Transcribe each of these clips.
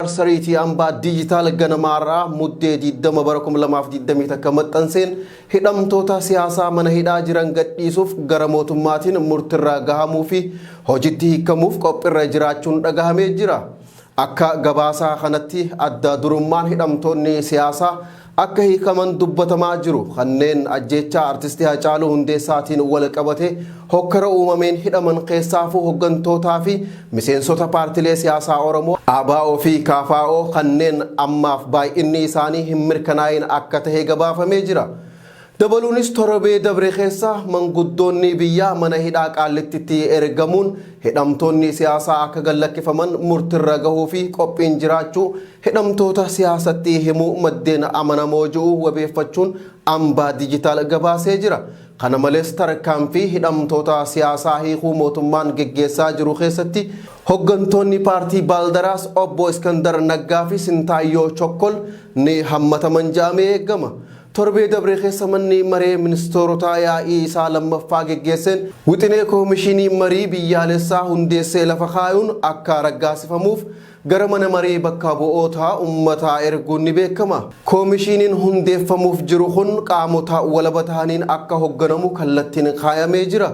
Marsariitii Ambaa Diijitaal ganamaarraa Muddee 20 bara 2021 maxxanseen hidhamtoota siyaasaa mana hidhaa jiran gadhiisuuf gara mootummaatiin murtirra gahamuu fi hojitti hiikkamuuf qophirra jiraachuun dhagahamee jira. Akka gabaasaa kanatti adda durummaan hidhamtoonni siyaasaa akka hiikaman dubbatamaa jiru. Kanneen ajjeechaa Artisti Hacaaluu Hundeessaatiin wal qabatee hokkara uumameen hidhaman keessaafuu hoggantootaa fi miseensota paartilee siyaasaa Oromoo ABO fi KFO kanneen ammaaf baay'inni isaanii hin mirkanaa'iin akka tahe gabaafamee jira. Dabaluunis torbee dabre keessa manguddoonni biyyaa mana hidhaa Qaallittitti ergamuun hidhamtoonni siyaasaa akka gad lakkifaman murtirra gahuu fi qophiin jiraachuu hidhamtoota siyaasatti himuu maddeen amanamoo ji'u wabeeffachuun Ambaa Digital gabaasee jira. Kana malees tarkaanfii hidhamtoota siyaasaa hiikuu mootummaan geggeessaa jiru keessatti hoggantoonni paartii Baaldaraas Obbo Iskandar Naggaa fi Sintaayyoo Chokkol ni hammataman ja'amee eegama. Torbee dabre keessa manni maree ministeerotaa yaa'ii isaa lammaffaa geggeesseen wixinee koomishinii marii biyyaalessaa hundeessee lafa kaayuun akka raggaasifamuuf gara mana maree bakka bu'oota ummataa erguun ni beekama. Koomishiiniin hundeeffamuuf jiru kun qaamota walaba tahaniin akka hogganamu kallattiin kaayamee jira.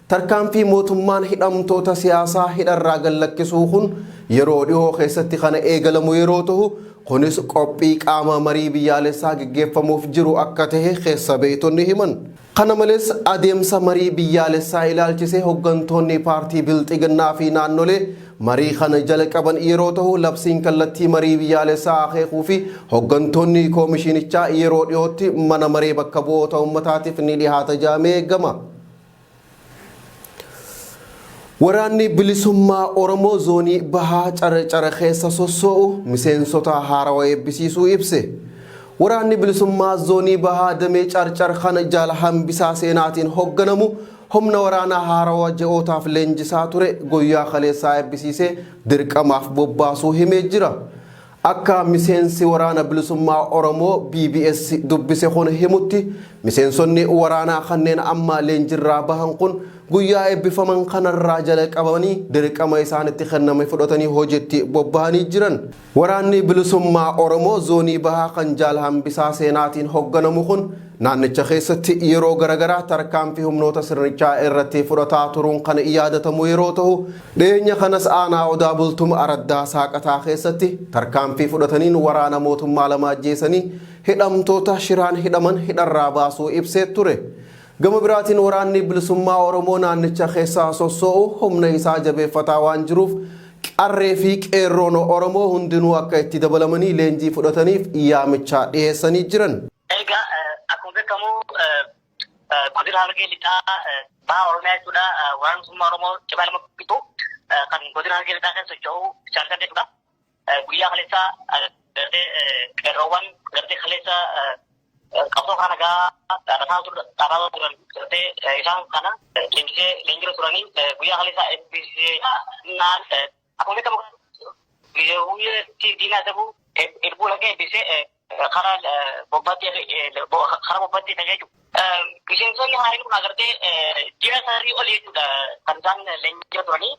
Tarkaanfii mootummaan hidhamtoota siyaasaa hidharraa gad lakkisuu kun yeroo dhihoo keessatti kana eegalamu yeroo tahu, kunis qophii qaama marii biyyaalessaa geggeeffamuuf jiru akka tahe keessa beektonni himan. Kana malees adeemsa marii biyyaalessaa ilaalchisee hoggantoonni paartii Bilxiginnaa fi naannolee marii kan jalqaban yeroo tahu, labsiin kallattii marii biyyaalessaa akeekuu fi hoggantoonni koomishiinichaa yeroo dhihootti mana maree bakka bu'oota ummataatiif ni dhihaata jedhamee eegama. Waraanni Bilisummaa Oromoo Zoonii Bahaa Carcara keessa sossoo'u miseensota haarawa eebbisiisuu ibse. Waraanni Bilisummaa Zoonii Bahaa Damee Carcar kan Jaal Hambisaa Seenaatiin hogganamu humna waraanaa haarawa ji'ootaaf leenjisaa ture guyyaa kaleessaa eebbisiisee dirqamaaf bobbaasuu himee jira. Akka miseensi Waraana Bilisummaa Oromoo bbs dubbise kun himutti, miseensonni waraanaa kanneen amma leenjirraa bahan kun guyyaa eebbifaman kanarraa jalaqabanii dirqama isaanitti kenname fudhatanii hojiitti bobbahanii jiran. Waraanni Bilisummaa Oromoo Zoonii Bahaa kan Jaal Hambisaa Seenaatiin hogganamu kun naannicha keessatti yeroo garagaraa tarkaanfii humnoota sirnichaa irratti fudhataa turuun kan yaadatamu yeroo tahu, Dhiyeenya kanas aanaa Odaa Bultum araddaa Saaqataa keessatti tarkaanfii fudhataniin waraana mootummaa 2 ajjeesanii hidhamtoota shiraan hidhaman hidharraa baasuu ibsee ture. Gama biraatiin waraanni bilisummaa Oromoo naannicha keessa sossoo'u humna isaa jabeeffataa waan jiruuf qarree fi qeerroon Oromoo hundinuu akka itti dabalamanii leenjii fudhataniif yaamicha dhiyeessanii jiran. Egaa akkuma beekamu Godina Harargee Lixaa Baha Oromiyaa jechuudha. Waraana Bilisummaa Oromoo cimaa lama gidduu kan Godina Harargee Lixaa keessa socho'u Chaartar jechuudha. Guyyaa kaleessaa gartee qeerroowwan gartee kaleessa qabsoo karaa nagaa dhaabaa turan gartee isaan kana leenjisee leenjirra turanii guyyaa kaleessaa eebbisee naan akkuma beekamu guyyaa diinaa dabuu erbuu lagee eebbisee karaa bobbaatti karaa bobbaatti ta'ee jechuudha. Miseensonni haareen kun agartee ji'a sadii olii jechuudha kan isaan leenji'a turanii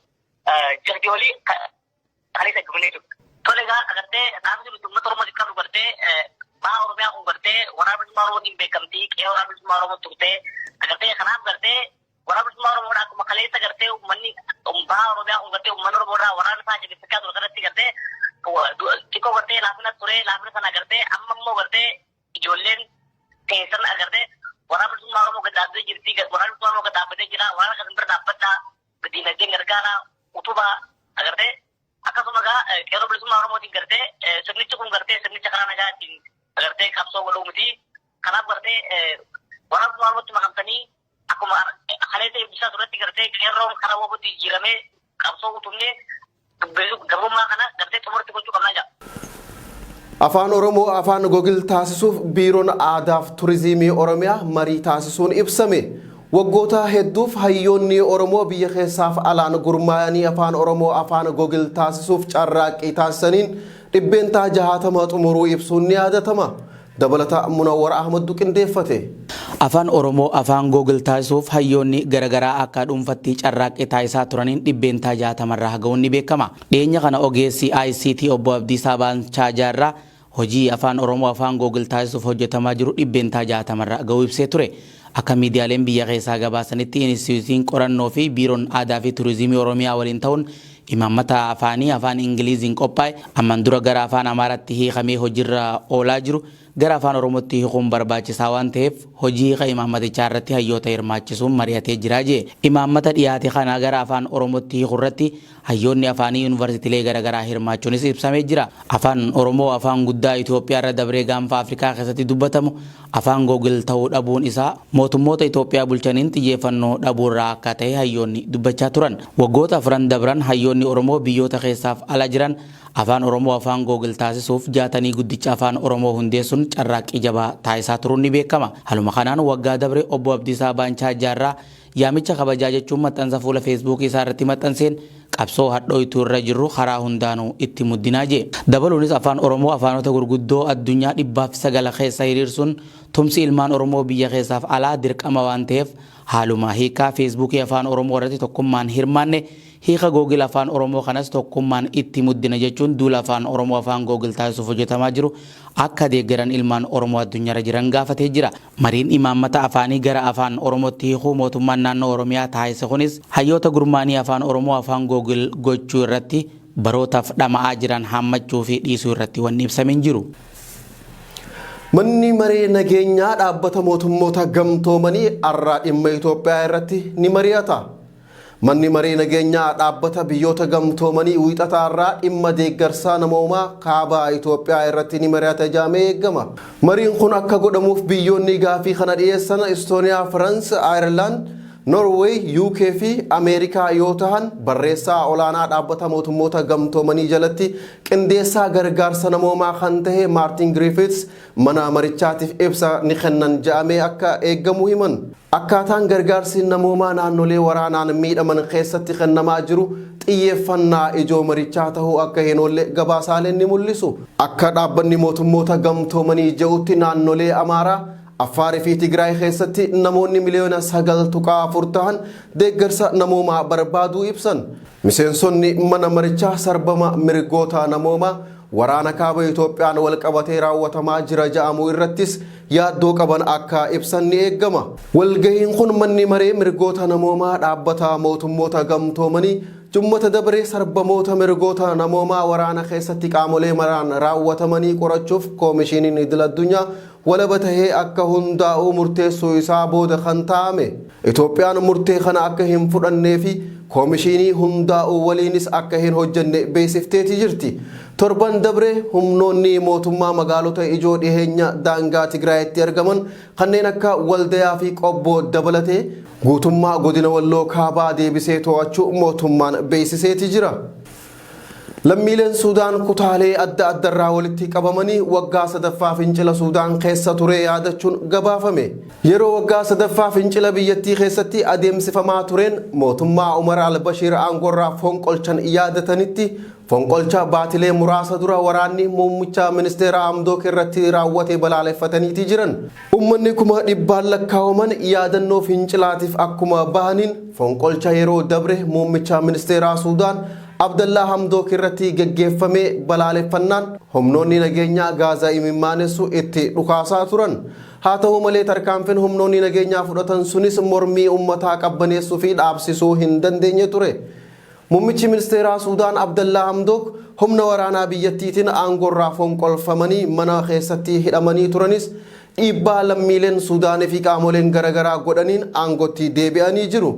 ji'a sadii olii kaleessa eebbifamanii jechuudha. Tole egaa agartee dhaabni nuti uummata Oromoo qabnu gartee baha Oromiyaa kun gartee waraana bilisummaa Oromootiin beekamtii qe'ee waraana bilisummaa Oromoo turtee agartee kanaaf gartee waraana bilisummaa Oromoodhaa akkuma kaleessa gartee uummanni baha Oromiyaa kun gartee uummanni Oromoodhaa waraana isaa jabeeffachaa ture kanatti gartee xiqqoo gartee laafina ture laafina sana gartee amma immoo gartee ijoolleen teessan agartee waraana bilisummaa Oromoo gad dhaabbatee jirti waraana bilisummaa Oromoo gad dhaabbatee jira waraana kan bira dhaabbadhaa diinagdeen gargaaraa utubaa agartee akkasuma egaa qeerroo bilisummaa Oromootiin gartee sirnichi kun gartee sirnicha karaa nagaatiin agartee qabsoo godhuu miti kanaaf gartee waraana bilisummaa Oromootti makamtanii akkuma kaleessa eebbisaa turetti gartee qeerroon karaa wabootti jijjiiramee qabsoo utubnee gabrummaa kana gartee xumurtti gochuu qabnaa jedha. Afaan Oromoo afaan Gogil taasisuuf Biiroon Aadaaf Turiziimii Oromiyaa marii taasisuun ibsame. Waggoota hedduuf hayyoonni Oromoo biyya keessaaf alaan gurmaayanii Afaan Oromoo afaan Gogil taasisuuf carraaqqii taasisaniin %60 xumuruu ibsuun ni yaadatama. Dabalata Munawwar Ahmaddu qindeeffate. Afaan Oromoo afaan Google taasisuuf hayyoonni garagaraa akka dhuunfatti carraaqqii taasisaa turaniin 60% irraa ga'uun ni beekama. Dhiyeenya kana ogeessi ICT obbo Abdiisaa Baanchaa Jaarraa hojii Afaan Oromoo afaan Google taasisuuf hojjetamaa jiru 60% irra ga'uu ibsee ture. Akka miidiyaaleen biyya keessaa gabaasanitti Inistiitiyuutiin Qorannoo fi Biiroon Aadaa fi Turizimii Oromiyaa waliin ta'uun imaammata afaanii afaan Ingiliiziin qophaa'e amman dura gara afaan Amaaraatti hiikamee hojirra oolaa jiru gara afaan Oromootti hiikuun barbaachisaa waan ta'eef hojii hiika imaammatichaa irratti hayyoota hirmaachisuun mari'atee jira jee. Imaammata dhiyaate kana gara afaan Oromootti hiiku irratti hayyoonni afaanii yuunivarsiitilee garagaraa hirmaachuunis ibsamee jira. Afaan Oromoo afaan guddaa Itoophiyaa irra dabree gaanfa Afrikaa keessatti dubbatamu afaan Google ta'uu dhabuun isaa mootummoota Itoophiyaa bulchaniin xiyyeeffannoo dhabuu irraa akka ta'e hayyoonni dubbachaa turan. Waggoota afran dabran hayyoonni Oromoo biyyoota keessaaf ala jiran Afaan Oromoo afaan Google taasisuuf jaatanii guddicha afaan Oromoo hundeessuun carraaqqii jabaa taasisaa turuun ni beekama. Haaluma kanaan waggaa dabre Obbo Abdiisaa Baanchaa Jaarraa yaamicha kabajaa jechuun maxxansa fuula Feesbuukii isaa irratti maxxanseen qabsoo hadhooytuu irra jirru karaa hundaanuu itti muddinaa jee. Dabaluunis Afaan Oromoo afaanota gurguddoo addunyaa 109 keessa hiriirsuun tumsi ilmaan Oromoo biyya keessaaf alaa dirqama waan ta'eef haaluma hiikkaa Feesbuukii Afaan Oromoo irratti tokkummaan hirmaanne Hiika Google Afaan Oromoo kanas tokkummaan itti muddina jechuun duula Afaan Oromoo Afaan Google taasisuuf hojjetamaa jiru akka deeggaran ilmaan Oromoo addunyarra jiran gaafatee jira. Mariin imaammata afaanii gara Afaan Oromootti hiikuu mootummaan naannoo Oromiyaa taasise kunis hayyoota gurmaa'anii Afaan Oromoo Afaan Google gochuu irratti barootaaf dhama'aa jiran haammachuu fi dhiisuu irratti wanni ibsame hin jiru. Manni Maree Nageenyaa Dhaabbata Mootummoota Gamtoomanii har'a dhimma Itoophiyaa irratti ni mari'ata. Manni Maree Nageenyaa Dhaabbata Biyyoota Gamtoomanii Wiixata har'aa dhimma deeggarsaa namoomaa Kaaba Itoophiyaa irratti ni mari'ata jedhamee eegama. Mariin kun akka godhamuuf biyyoonni gaafii kana dhiyeessan Istooniyaa, Firans, Ayerlaand, Norweey, UK fi Ameerikaa yoo tahan barreessaa olaanaa Dhaabbata Mootummoota Gamtoomanii jalatti qindeessaa gargaarsa namoomaa kan tahe Maartiin Giriifits mana marichaatiif ibsa ni kennan jedhamee akka eeggamu himan. Akkaataan gargaarsi namoomaa naannolee waraanaan miidhaman keessatti kennamaa jiru xiyyeeffannaa ijoo marichaa tahuu akka hin oolle gabaasaaleen ni mul'isu. Akka Dhaabbanni Mootummoota Gamtoomanii je'utti naannolee Amaaraa, Affaar fi Tigraay keessatti namoonni miliyoona 9.4 tahan deeggarsa namoomaa barbaaduu ibsan. Miseensonni mana marichaa sarbama mirgoota namoomaa Waraana Kaaba Itoophiyaan walqabatee raawwatamaa jira ja'amu irrattis yaaddoo qaban akka ibsan ni eeggama. Walgahiin kun Manni Maree Mirgoota Namoomaa Dhaabbata Mootummoota Gamtoomanii Jummata dabre sarbamoota mirgoota namoomaa waraana keessatti qaamolee maraan raawwatamanii qorachuuf Koomishiiniin Idil-addunyaa walaba tahee akka hundaa'u murteessuu isaa booda kan taa'ame. Itoophiyaan murtee kana akka hin fudhannee fi koomishiinii hundaa'u waliinis akka hin hojjenne beeksifteeti jirti. Torban dabre humnoonni mootummaa magaalota ijoo dhiheenya daangaa Tigraayitti argaman kanneen akka Waldayaa fi Qobboo dabalatee guutummaa godina Walloo Kaabaa deebisee to'achuu mootummaan beeksiseeti jira. Lammiileen Suudaan kutaalee adda addarraa walitti qabamanii waggaa sadaffaa fincila Suudaan keessa ture yaadachuun gabaafame. Yeroo waggaa sadaffaa fincila biyyattii keessatti adeemsifamaa tureen mootummaa Umar al-Bashiir aangoorraa fonqolchan yaadatanitti fonqolcha baatilee muraasa dura waraanni muummicha ministeeraa Hamdook irratti raawwate balaaleffataniiti jiran. Ummanni kuma dhibbaan lakkaawaman yaadannoo fincilaatiif akkuma bahaniin fonqolcha yeroo dabre muummicha ministeeraa Suudaan Abdallaa Hamdook irratti geggeeffame balaaleffannaan humnoonni nageenyaa gaaza imimmaanessu itti dhukaasaa turan. Haa tahu malee tarkaanfin humnoonni nageenyaa fudhatan sunis mormii ummataa qabbaneessuu fi dhaabsisuu hin dandeenye ture. Muummichi ministeeraa Suudaan Abdallaa Hamdook humna waraanaa biyyattiitiin aangorraa fonqolfamanii mana keessatti hidhamanii turanis dhiibbaa lammiileen Suudaanii fi qaamoleen garagaraa godhaniin aangotti deebi'anii jiru.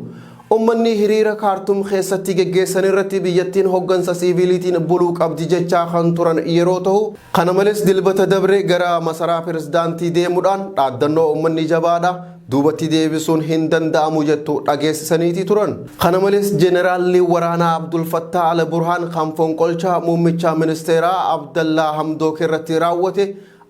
Ummanni hiriira Kaartum keessatti geggeessan irratti biyyattiin hoggansa siiviiliitiin buluu qabdi jechaa kan turan yeroo tahu, kana malees Dilbata dabre gara masaraa pirezidaantii deemudhaan dhaaddannoo ummanni jabaadha, duubatti deebisuun hin danda'amu jettu dhageessisaniiti turan. Kana malees Jeneraalli waraanaa Abdul Fattaah Al Burhaan kan fonqolcha muummicha ministeeraa Abdallaa Hamdook irratti raawwate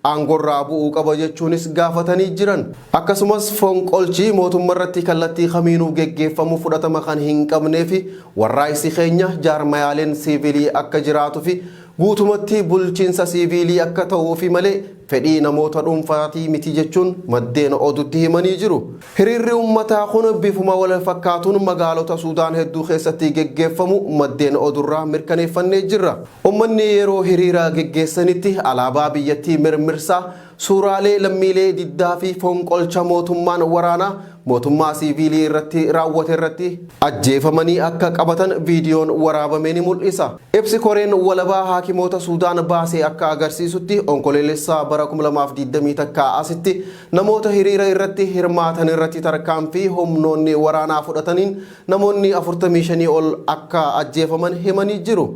aangorraa bu'uu qaba jechuunis gaafatanii jiran. Akkasumas fonqolchi mootummarratti kallattii kamiinuu geggeeffamu fudhatama kan hin qabneefi warraaqsi keenya jaarmayaaleen siivilii akka jiraatufi guutumatti bulchiinsa siiviilii akka ta'uufi malee fedhii namoota dhuunfaatii miti jechuun maddeen oduutti himanii jiru. Hiriirri uummataa kun bifuma wal fakkaatuun magaalota Suudaan hedduu keessatti geggeeffamu maddeen oduurraa mirkaneeffannee jirra. Uummanni yeroo hiriira geggeessanitti alaabaa biyyattii mirmirsaa, suuraalee lammiilee diddaa fi fonqolcha mootummaan waraanaa mootummaa siiviilii irratti raawwate irratti ajjeefamanii akka qabatan viidiyoon waraabame ni mul'isa. Ibsi koreen walabaa haakimoota Suudaan baasee akka agarsiisutti, Onkoloolessa bara 2021 asitti namoota hiriira irratti hirmaatan irratti tarkaanfii humnoonni waraanaa fudhataniin namoonni 45 ol akka ajjeefaman himanii jiru.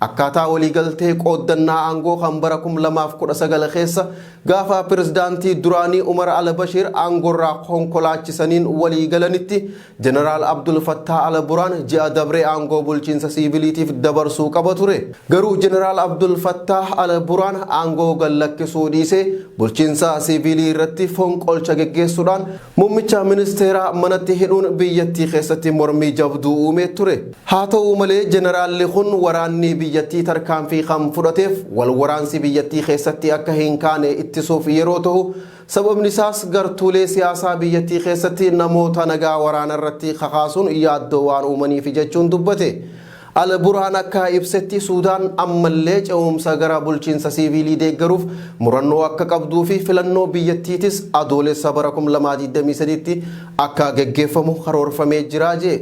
Akkaataa waliigaltee qooddannaa aangoo kan bara 2019 keessa gaafa pirezidaantii duraanii Umar al-Bashir aangoorraa konkolaachisaniin waliigalanitti, Jeneraal Abdul Fattah al-Buraan ji'a dabree aangoo bulchiinsa siiviliitiif dabarsuu qaba ture. Garuu Jeneraal Abdul Fattah al-Buraan aangoo gallakkisuu dhiisee bulchiinsa siivilii irratti fonqolcha geggeessuudhaan muummicha ministeeraa manatti hidhuun biyyattii keessatti mormii jabduu uumee ture. Haa ta'u malee, jeneraalli kun waraanni biyyattii tarkaanfii kan fudhateef wal waraansi biyyattii keessatti akka hin kaane ittisuuf yeroo ta'u, sababni isaas gartuulee siyaasaa biyyattii keessatti namoota nagaa waraana irratti kakaasuun yaaddoo waan uumaniif jechuun dubbate. Al-Burhaan akka ibsetti, Suudaan ammallee ce'umsa gara bulchiinsa siiviilii deeggaruuf murannoo akka qabduu fi filannoo biyyattiitis Adoolessa bara 2023tti akka geggeeffamu karoorfamee jira jee.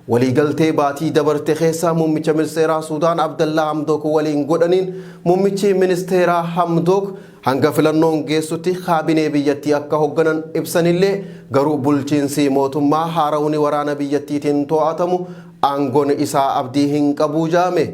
Waliigaltee baatii dabarte keessa muummicha ministeeraa Suudaan Abdallaa Hamdook waliin godhaniin, muummichi ministeeraa Hamdook hanga filannoon geessutti kaabinee biyyattii akka hoogganan ibsanillee, garuu bulchiinsi mootummaa haarawni waraana biyyattiitiin to'atamu aangoon isaa abdii hin qabu jaame.